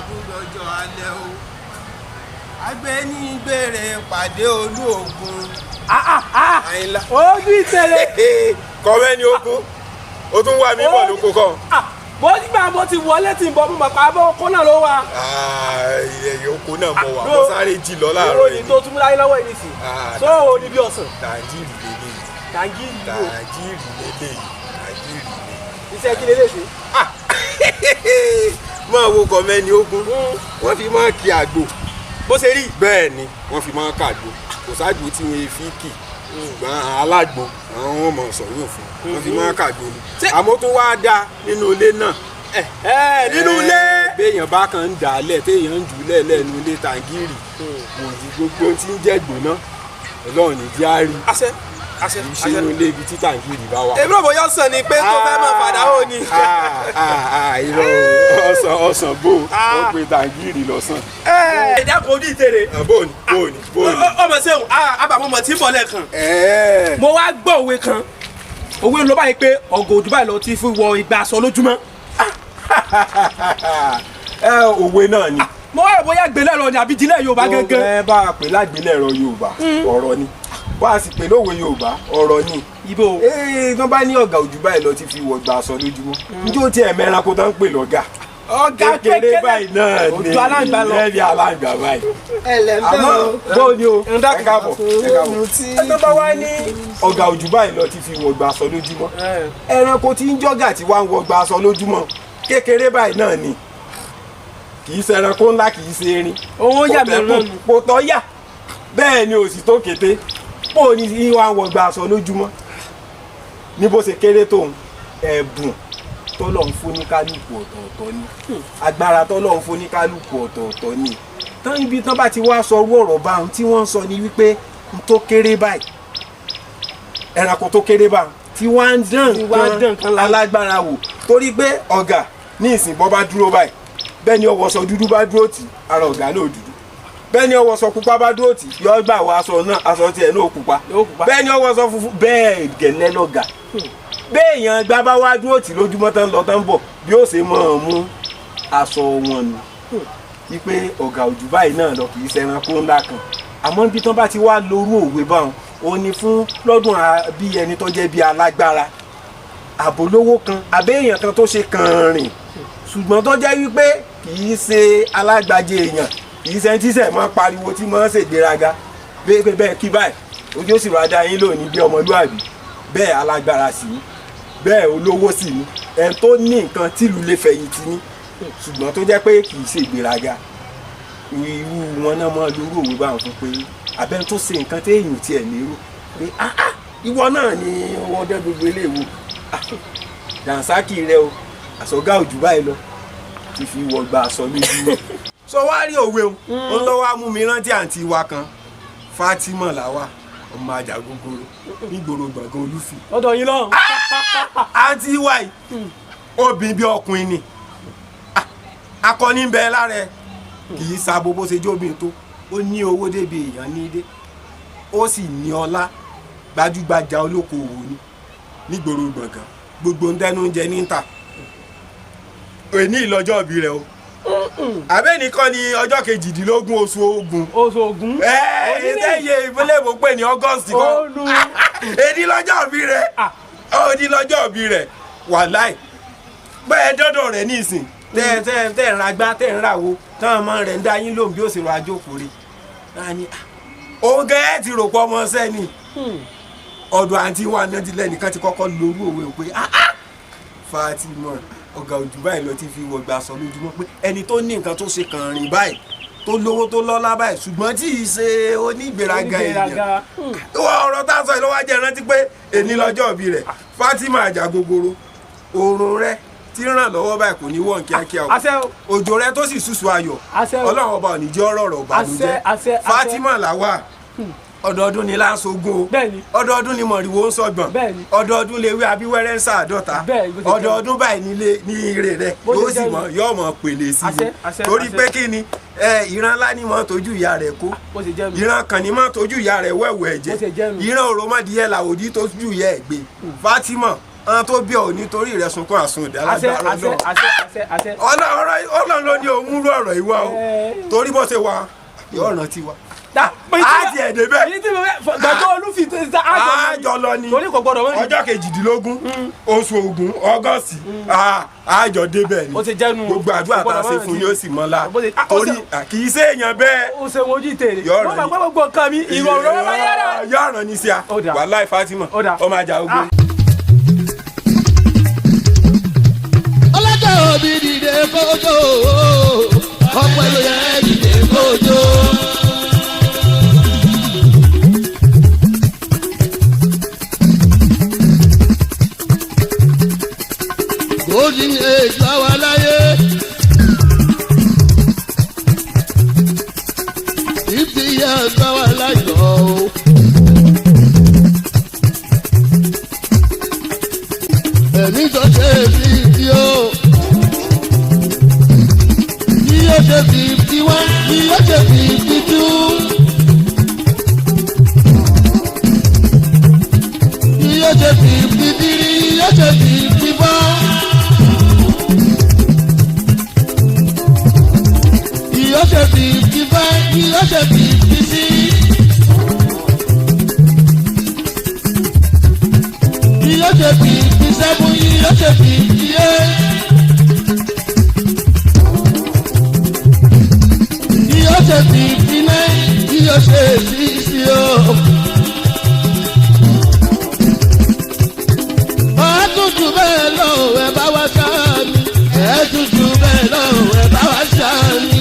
Kú lọ́jọ́ alẹ́ o. Agbẹ́ni gbére pàdé olú ògùn. Àyìnlá. Ojú ìtẹ̀lẹ̀. Kọ̀wé ni ogun, o tún wà mí bọ̀ lóko kọ́. Mo nígbà mo ti wọlé tí ń bọ̀, mo mọ̀ pé abọ́ kó náà ló wà. Ilẹ̀ oko náà mo wà, mo sáré jí lọ láàárọ̀ Ìròyìn yìí. tó tún mú láyé lọ́wọ́ yìí nìsín. So o ní bí ọ̀sán. Tàǹjìrì lélẹ̀. Tàǹgìrì wò? Tàǹjìrì lélẹ̀, tàǹjìrì lélẹ̀. Iṣẹ́ kí lélẹ̀ ṣe? Máa wo kọ̀mẹ́ni ogun, wọ́n fi máa kí àgbo. Bó ṣe rí. Bẹ́ẹ̀ ni wọ́n fi máa kàgbo, kò ságbo tí wọ́n fi kì, ṣùgbọ́n alágbo àwọn wọn mọ̀ sọ̀rọ̀ fún wọ́n fi máa kàgbo ni. Àmọ́ tó wá dá nínú ilé náà. Ẹ nínú ilé. Béèyàn bá kàn ń dà á lẹ̀, téèyàn ń jù ú lẹ̀ lẹ́nu ilé, tàǹgìrì kò ní gbogbo tí ń jẹ́ gbóná. Ọlọ́run ní jẹ́ á rí. Àṣẹ, àṣẹ. Kì í ṣe inú ilé ibi tí tàǹgìrì bá wà. Èmi rò bóyá ọ̀sán ni pé tó fẹ́ máa fàdá ó ni. Irọ́, ọsàn ọsàn bò ó pe tàǹgìrì lọ́sàn. Ẹ dákun, ojú ìtẹ̀lẹ̀. Bóòní, bóòní, bóòní. Ọmọ sẹ́wọ̀n àbàmọ́mọ́ tí ń bọ̀ lẹ́ẹ̀kan. Ẹ̀ẹ́. Mo wá gbọ́ òwe kan, òwe ń lọ báyìí pé ọgọ òdú báyìí lọ ti fi wọ igba aṣọ lójúmọ́. Ẹ òwe náà ni. Mo wá rò bóyá gbélé lọ ni àbí jílẹ̀ Yorùbá gángan. Ẹ bá a pè lágbélẹ̀rọ Yorùbá, ọ̀rọ̀ ni. Bá a sì pè lówe Yorùbá, ọ̀rọ̀ ni. Ibo. Ee, tó bá ní ọ̀gá òjú báyìí lọ ti fi wọ̀ gba aṣọ lójúmọ́, njó tí ẹ̀ mẹ́ranko tó ń pè lọ́gà? Ọ̀gá kékeré báyìí náà ni. Ojú aláǹgbá lọ. Ẹ̀rí aláǹgbá báyìí. Ẹlẹ́ ń bẹ́ Àmọ́ o. bó ni o, ẹ káàbọ̀, ẹ káàbọ̀. Tí Ẹ tó bá wá ní ọ̀gá òjú báyìí lọ ti fi wọ̀ gba aṣọ lójúmọ́, ẹranko tí ń jọ́gà tí wá ń wọ gba aṣọ lójúmọ́, kékeré báyìí náà ni. Kì í ṣe ẹranko ńlá, kì í ṣe erin. Owó yà mí lẹ́nu. Kò tọ́ yà bẹ́ẹ̀ ni òsì tó kété bó ní ìwà wọ gba aṣọ lójúmọ́ ní bó ṣe kéré tóun. Ẹ̀bùn tọ́lọ̀ ń fún ní kálukú ọ̀tọ̀ọ̀tọ̀ ni, agbára tọ́lọ̀ ń fún ní kálukú ọ̀tọ̀ọ̀tọ̀ ni. Tán ibi tán bá ti wá sọ orú ọ̀rọ̀ báwọn, tí wọ́n ń sọ ni wípé n tó kéré báyìí, ẹranko tó kéré báwọn tí wọ́n ń dán Tí wọ́n á dán nǹkan alágbára wò, torí pé ọ̀gá ní ìsìn bọ́ bá dúró báyìí, bẹ́ẹ̀ ni ọwọ́ sọ dúdú bá dúró tì, ara ọ̀gá náà dúdú. Bẹ́ẹ̀ ni ọwọ́ sọ pupa bá dúró tì, yọ gbà wọ aṣọ náà, aṣọ tiẹ̀ náà pupa. Yóò pupa. Bẹ́ẹ̀ ni ọwọ́ sọ funfun, bẹ́ẹ̀ gẹ̀lẹ́ lọ́gà. Béèyàn gbá bá wá dúró tì lójúmọ́ tán lọ tán bọ̀, bí ó ṣe mọ̀ ọ́n mú aṣọ wọn nù wípé ọ̀gá òjò báyìí náà lọ, kì í ṣẹranko ńlá kan. Àmọ́ bí tán bá ti wá lórú òwe báwọn, ó ní fún lọ́dún bí ẹni tó jẹ́ bí alágbára, àbólówó kan, àbẹ́yàn kan tó ṣe kàn rìn, ṣùgbọ́n tó jẹ́ wípé kì í ṣe alágbàjẹ èèyàn, kì í ṣe ẹni tí sẹ̀ máa pariwo, tí máa ń ṣègbéraga bẹ́ẹ̀ bẹ́ẹ̀ kí báyìí ojú ó sì rà dá yín lónìí bí ọmọlúàbí, bẹ́ẹ̀ alágbára sì ní, bẹ́ẹ̀ olówó sì ní, ẹni tó ní nǹkan tìlú lè fẹ̀yìntì ní, ṣùgbọ́n tó jẹ́ pé kì í ṣe ìgbéraga. Irú wọn náà máa lórú òwe báwọn fún pé abẹ́ni tó ṣe nǹkan téèyàn tiẹ̀ lérò pé ah ah, ìwọ náà ni wọ́n dẹ́ gbogbo eléwo. Ah, dànsákì rẹ o, àsọgá òjò báyìí lọ ti fi wọ gba aṣọ lójú. Sọ wá rí òwe o, ó lọ́ wá mú mi rántí àǹtí wa kan, Fatima làwà, ọmọ Àjàgogoro nígboro Gbọ̀ngàn Olúfì. Lọ́dọ̀ yín lọ́hùn. Àǹtí wa yìí, obìnrin bí ọkùnrin ni. Ah, akọni ń bẹ lára ẹ, kì í sa bó ṣe jóbìn tó. Ó ní owó débi èèyàn ní dé, ó sì ní ọlá, gbajúgbajà olókoòwò ni nígboro Gbọ̀ngàn. Gbogbo ń tẹnu oúnjẹ ní ń tà. Òní ìlọ́jọ́ ìbí rẹ o, àbẹ́nìkan ní ọjọ́ 18 oṣù Ògún. Oṣù Ògún. Ẹ ẹ iye ìpínlẹ̀ Èkó pè ní August kọ́. Olú. Èdè lọ́jọ́ ìbí rẹ̀, òní lọ́jọ́ ìbí rẹ̀. Wàláì, bẹ́ẹ̀ dọ́dọ̀ rẹ̀ ní ìsìn, tẹ́ tẹ́ tẹ́ ń ragbá, tẹ́ ń ràwo, táwọn ọmọ rẹ̀ ń dá yín lóhùn bí ó sì rọ ajókòó rẹ̀ náà ni. Òun gẹ́ ti rò pọ̀ ọmọ sẹ́ni ọ̀dọ̀ àǹtí wa náà ti lẹ́nìkan ti kọ́kọ́ lórú òwe pé ah ah, Fatima, ọ̀gá ojú báyìí lọ ti fi wọ̀gbà sọ lójúmọ́, pé ẹni tó ní nǹkan tó ṣe kàn rìn báyìí, tó lówó, tó lọ́lá báyìí, ṣùgbọ́n tí ì ṣe onígbéraga èèyàn. Onígbéraga. Ọ̀rọ̀ tá a sọ yìí ló wá jẹ́ rántí pé èní lọ́jọ́ ìbí rẹ̀. Fatima Àjàgogoro, oorun rẹ tí ń ràn lọ́wọ́ báyìí kò ní wọ̀n kíákíá o. Àṣẹ o. Òjò rẹ tó sì ṣùṣù ayọ̀, Àṣẹ o. Ọlọ́run ọba ò ní jẹ́ ọ̀rọ̀ ọ̀rọ̀ ìbànújẹ́. Àṣẹ, àṣẹ, àṣẹ. Fatima làwà, ọdọọdún ni láǹṣogún o. Ọdọọdún ni mọ̀rìwò ń sọgbọ̀n. Ọdọọdún lewé abíwẹ́rẹ́ ń sàádọ́ta. Bẹ́ẹ̀ni, bó ṣe jẹ́. Ọdọọdún báyìí nílé ní ire rẹ Bó ṣe yóò sì jẹ́ mọ yóò mọ pèlè sí Àṣẹ, i, àṣẹ, torí àṣẹ. pé kí ni ẹ, ìran ńlá ni mọ tójú ìyá rẹ kó. Bó ṣe jẹ́ nu. Ìran kan ní mọ tójú ìyá rẹ wẹ̀wẹ̀ ẹ̀jẹ̀. Bó ṣe jẹ́ nu. Ìran òròmọdìyẹ làwòdì tójú ìyá ẹ̀ gbé. Fatima. Àwọn tó bí ọ nítorí rẹ sunkún àsundẹ Àṣẹ. alágbára Àṣẹ. Ọlọ́run. Àṣẹ, àṣẹ, àṣẹ. Ọlọ́run ló ní òun rú ọ̀rọ̀ ìwà o, torí bó ṣe wà yóò rántí wa. Á Á tiẹ̀ débẹ̀. Èyí tí mo fẹ́ gbàgbọ́ olúfi tó ṣe Àjọ lọ ni. Torí kò gbọdọ̀ wọ́n. Ọjọ́ 18 oṣù Ògún, August, àjọ débẹ̀ ni. Ó ti jẹ́nu. Gbogbo àdúrà tá a ṣe fún yóò sì mọ́lá. Bó ṣe- ah, ó Torí kì í ṣe èèyàn bẹ́ẹ̀. Ó ṣe wojú ìtèrè. Yọ̀ọ̀rọ̀ Wọ́n máa ni. gbọ́ gbogbo nǹkan mi ìrọ̀rùn lọ́wọ́ bá yára. Yọ̀ọ̀rọ̀ ní sí a. Ó dà. Wàláì Fatima, Ó dà. ọmọ àjà ogun. Ọlọ́jọ́ òbí dìde kójó, ọpẹ́ ló yẹ dìde kójó. Golden age bá wa láyé. 50 years bá wa láyọ̀ o. Ẹ̀mí tó ṣe 50 o, yóò ṣe 51, yóò ṣe 52. Yóò ṣe 53, yóò ṣe 54. Yóò ṣe 55, yóò ṣe 56. Yóò ṣe 57, yóò ṣe 58. Yóò ṣe 59, yóò ṣe 60 o. Ẹ bẹ́ẹ̀ lọ, ẹ bá wa ṣáàmì. Ẹ tún jù bẹ́ẹ̀ lọ, ẹ bá wa ṣáàmì.